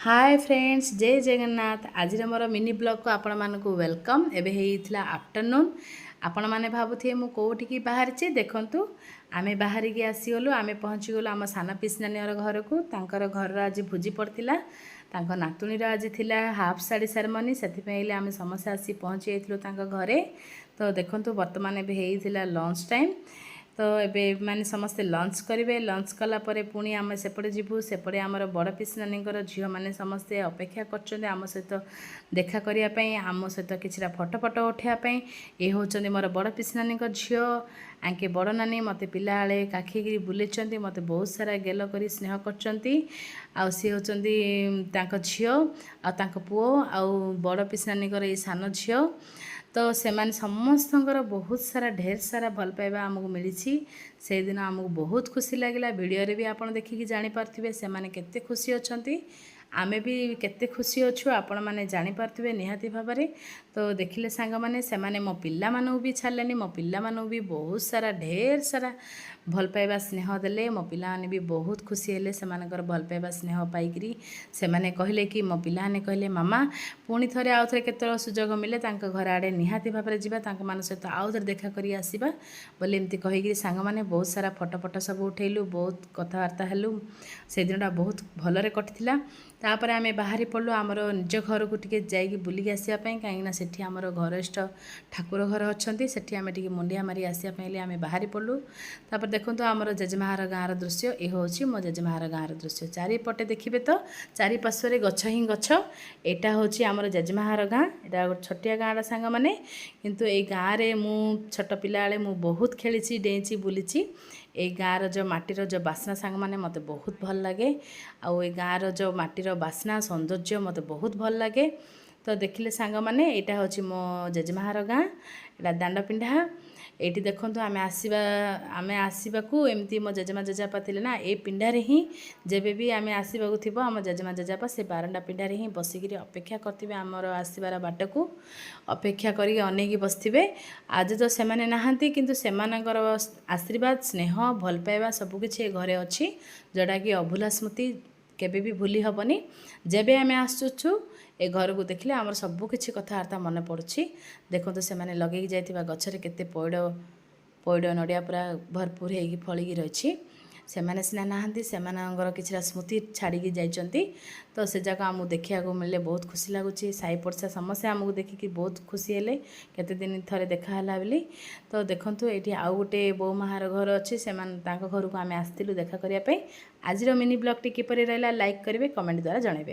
ହାଏ friends, ଜୟ ଜଗନ୍ନାଥ। ଆଜିର ମୋର mini ବ୍ଲଗ୍କୁ ଆପଣମାନଙ୍କୁ welcome. ଏବେ ହେଇଥିଲା ଆଫ୍ଟରନୁନ୍। ଆପଣମାନେ ଭାବୁଥିବେ ମୁଁ କେଉଁଠିକି ବାହାରିଛି। ଦେଖନ୍ତୁ, ଆମେ ବାହାରିକି ଆସିଗଲୁ, ଆମେ ପହଞ୍ଚିଗଲୁ ଆମ ସାନ ପିସିନାନୀର ଘରକୁ। ତାଙ୍କର ଘରର ଆଜି ଭୋଜି ପଡ଼ିଥିଲା। ତାଙ୍କ ନାତୁଣୀର ଆଜି ଥିଲା ହାଫ୍ ଶାଢ଼ୀ ସେରେମନି। ସେଥିପାଇଁ ହେଲେ ଆମେ ସମସ୍ତେ ଆସି ପହଞ୍ଚି ଯାଇଥିଲୁ ତାଙ୍କ ଘରେ। ତ ଦେଖନ୍ତୁ, ବର୍ତ୍ତମାନ ଏବେ ହେଇଥିଲା ଲଞ୍ଚ ଟାଇମ୍। ତ ଏବେ ମାନେ ସମସ୍ତେ ଲଞ୍ଚ କରିବେ। ଲଞ୍ଚ କଲା ପରେ ପୁଣି ଆମେ ସେପଟେ ଯିବୁ। ସେପଟେ ଆମର ବଡ଼ ପିସିନାନୀଙ୍କର ଝିଅମାନେ ସମସ୍ତେ ଅପେକ୍ଷା କରିଛନ୍ତି ଆମ ସହିତ ଦେଖା କରିବା ପାଇଁ, ଆମ ସହିତ କିଛିଟା ଫଟୋ ଫଟୋ ଉଠାଇବା ପାଇଁ। ଏ ହେଉଛନ୍ତି ମୋର ବଡ଼ ପିସିନାନୀଙ୍କ ଝିଅ। ଆଙ୍କେ ବଡ଼ ନାନୀ ମୋତେ ପିଲାବେଳେ କାଖେଇକିରି ବୁଲେଇଛନ୍ତି, ମୋତେ ବହୁତ ସାରା ଗେଲ କରି ସ୍ନେହ କରିଛନ୍ତି। ଆଉ ସିଏ ହେଉଛନ୍ତି ତାଙ୍କ ଝିଅ ଆଉ ତାଙ୍କ ପୁଅ ଆଉ ବଡ଼ ପିସିନାନୀଙ୍କର ଏଇ ସାନ ଝିଅ। ତ ସେମାନେ ସମସ୍ତଙ୍କର ବହୁତ ସାରା, ଢେର ସାରା ଭଲ ପାଇବା ଆମକୁ ମିଳିଛି। ସେଇଦିନ ଆମକୁ ବହୁତ ଖୁସି ଲାଗିଲା। ଭିଡ଼ିଓରେ ବି ଆପଣ ଦେଖିକି ଜାଣିପାରୁଥିବେ ସେମାନେ କେତେ ଖୁସି ଅଛନ୍ତି, ଆମେ ବି କେତେ ଖୁସି ଅଛୁ, ଆପଣମାନେ ଜାଣିପାରୁଥିବେ ନିହାତି ଭାବରେ। ତ ଦେଖିଲେ ସାଙ୍ଗମାନେ, ସେମାନେ ମୋ ପିଲାମାନଙ୍କୁ ବି ଛାଡ଼ିଲେନି। ମୋ ପିଲାମାନଙ୍କୁ ବି ବହୁତ ସାରା, ଢେର ସାରା ଭଲ ପାଇବା, ସ୍ନେହ ଦେଲେ। ମୋ ପିଲାମାନେ ବି ବହୁତ ଖୁସି ହେଲେ ସେମାନଙ୍କର ଭଲ ପାଇବା, ସ୍ନେହ ପାଇକିରି। ସେମାନେ କହିଲେ କି, ମୋ ପିଲାମାନେ କହିଲେ, "ମାମା, ପୁଣି ଥରେ ଆଉ ଥରେ କେତେବେଳେ ସୁଯୋଗ ମିଳେ ତାଙ୍କ ଘର ଆଡ଼େ ନିହାତି ଭାବରେ ଯିବା, ତାଙ୍କମାନଙ୍କ ସହିତ ଆଉ ଥରେ ଦେଖା କରି ଆସିବା" ବୋଲି ଏମିତି କହିକିରି ସାଙ୍ଗମାନେ ବହୁତ ସାରା ଫଟୋ ଫଟୋ ସବୁ ଉଠେଇଲୁ, ବହୁତ କଥାବାର୍ତ୍ତା ହେଲୁ। ସେଦିନଟା ବହୁତ ଭଲରେ କଟିଥିଲା। ତାପରେ ଆମେ ବାହାରି ପଡ଼ିଲୁ ଆମର ନିଜ ଘରକୁ ଟିକେ ଯାଇକି ବୁଲିକି ଆସିବା ପାଇଁ, କାହିଁକିନା ସେଠି ଆମର ଘରିଷ୍ଠ ଠାକୁର ଘର ଅଛନ୍ତି। ସେଠି ଆମେ ଟିକେ ମୁଣ୍ଡିଆ ମାରି ଆସିବା ପାଇଁ ହେଲେ ଆମେ ବାହାରି ପଡ଼ିଲୁ। ତାପରେ ଦେଖନ୍ତୁ ଆମର ଜେଜେମାହାର ଗାଁର ଦୃଶ୍ୟ। ଏ ହେଉଛି ମୋ ଜେଜେମାହାର ଗାଁର ଦୃଶ୍ୟ। ଚାରିପଟେ ଦେଖିବେ ତ ଚାରିପାର୍ଶ୍ୱରେ ଗଛ ହିଁ ଗଛ। ଏଇଟା ହେଉଛି ଆମର ଜେଜେମାହାର ଗାଁ। ଏଇଟା ଗୋଟେ ଛୋଟିଆ ଗାଁଟା ସାଙ୍ଗମାନେ, କିନ୍ତୁ ଏଇ ଗାଁରେ ମୁଁ ଛୋଟ ପିଲାବେଳେ ମୁଁ ବହୁତ ଖେଳିଛି, ଡେଇଁଛି, ବୁଲିଛି। ଏଇ ଗାଁର ଯେଉଁ ମାଟିର ଯେଉଁ ବାସ୍ନା ସାଙ୍ଗମାନେ, ମୋତେ ବହୁତ ଭଲ ଲାଗେ। ଆଉ ଏଇ ଗାଁର ଯେଉଁ ମାଟିର ବାସ୍ନା, ସୌନ୍ଦର୍ଯ୍ୟ ମୋତେ ବହୁତ ଭଲ ଲାଗେ। ତ ଦେଖିଲେ ସାଙ୍ଗମାନେ, ଏଇଟା ହେଉଛି ମୋ ଜେଜେମାହାର ଗାଁ। ଏଇଟା ଦାଣ୍ଡ ପିଣ୍ଡା। ଏଇଠି ଦେଖନ୍ତୁ, ଆମେ ଆସିବାକୁ ଏମିତି ମୋ ଜେଜେମା ଜେଜେବାପା ଥିଲେ ନା, ଏଇ ପିଣ୍ଡାରେ ହିଁ ଯେବେ ବି ଆମେ ଆସିବାକୁ ଥିବ, ଆମ ଜେଜେମା ଜେଜେବାପା ସେ ବାରଣ୍ଡା ପିଣ୍ଡାରେ ହିଁ ବସିକିରି ଅପେକ୍ଷା କରିଥିବେ। ଆମର ଆସିବାର ବାଟକୁ ଅପେକ୍ଷା କରିକି ଅନେଇକି ବସିଥିବେ। ଆଜି ତ ସେମାନେ ନାହାନ୍ତି, କିନ୍ତୁ ସେମାନଙ୍କର ଆଶୀର୍ବାଦ, ସ୍ନେହ, ଭଲ ପାଇବା ସବୁକିଛି ଏ ଘରେ ଅଛି, ଯେଉଁଟାକି ଅଭୁଲା ସ୍ମୃତି, କେବେ ବି ଭୁଲି ହେବନି। ଯେବେ ଆମେ ଆସୁଛୁ, ଏ ଘରକୁ ଦେଖିଲେ ଆମର ସବୁ କିଛି କଥାବାର୍ତ୍ତା ମନେ ପଡ଼ୁଛି। ଦେଖନ୍ତୁ, ସେମାନେ ଲଗେଇକି ଯାଇଥିବା ଗଛରେ କେତେ ପଇଡ଼ ପଇଡ଼ ନଡ଼ିଆ ପୁରା ଭରପୁର ହେଇକି ଫଳିକି ରହିଛି। ସେମାନେ ସିନା ନାହାନ୍ତି, ସେମାନଙ୍କର କିଛିଟା ସ୍ମୃତି ଛାଡ଼ିକି ଯାଇଛନ୍ତି। ତ ସେ ଯାକ ଆମକୁ ଦେଖିବାକୁ ମିଳିଲେ ବହୁତ ଖୁସି ଲାଗୁଛି। ସାହି ପଡ଼ିଶା ସମସ୍ତେ ଆମକୁ ଦେଖିକି ବହୁତ ଖୁସି ହେଲେ, କେତେ ଦିନ ଥରେ ଦେଖା ହେଲା ବୋଲି। ତ ଦେଖନ୍ତୁ, ଏଇଠି ଆଉ ଗୋଟେ ବୋଉ ମାହାର ଘର ଅଛି। ସେମାନେ ତାଙ୍କ ଘରକୁ ଆମେ ଆସିଥିଲୁ ଦେଖା କରିବା ପାଇଁ। ଆଜିର ମିନି ବ୍ଲଗ୍ଟି କିପରି ରହିଲା, ଲାଇକ୍ କରିବେ, କମେଣ୍ଟ ଦ୍ୱାରା ଜଣାଇବେ।